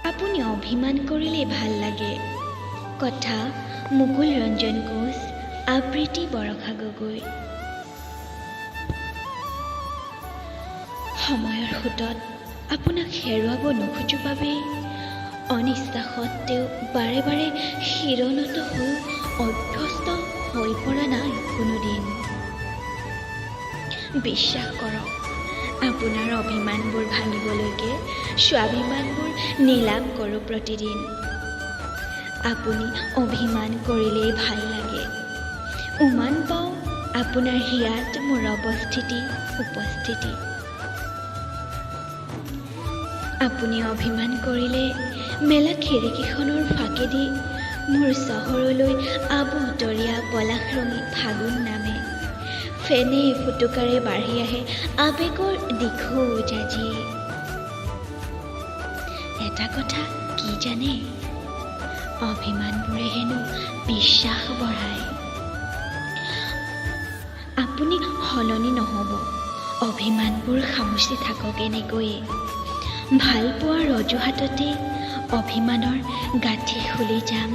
আপুনি অভিমান কৰিলেই ভাল লাগে। কথা মুকুল ৰঞ্জন কোঁচ, আবৃত্তি বৰষা গগৈ। সময়ৰ সোঁতত আপোনাক হেৰুৱাব নোখোজো বাবেই অনিচ্ছা সত্ত্বেও বাৰে বাৰে শিৰনত হৈও অভ্যস্ত হৈ পৰা নাই কোনোদিন। বিশ্বাস কৰক, আপোনাৰ অভিমানবোৰ ভাঙিবলৈকে স্বাভিমানবোৰ নিলাম কৰোঁ প্ৰতিদিন। আপুনি অভিমান কৰিলেই ভাল লাগে। উমান পাওঁ আপোনাৰ হিয়াত মোৰ অৱস্থিতি উপস্থিতি। আপুনি অভিমান কৰিলে মেলা খিৰিকীখনৰ ফাঁকেদি মোৰ চহৰলৈ আবতৰীয়া পলাশৰঙী ফাগুন নামে। ফেনে ফুটুকাৰে বাঢ়ি আহে আৱেগৰ দিখৌ জাঁজি। এটা কথা কি জানে, অভিমানবোৰে হেনো বিশ্বাস বঢ়ায়। আপুনি সলনি নহ'ব, অভিমানবোৰ খামুচি থাকক এনেকৈয়ে। ভালপোৱাৰ অজুহাততে অভিমানৰ গাঁঠি খুলি যাম।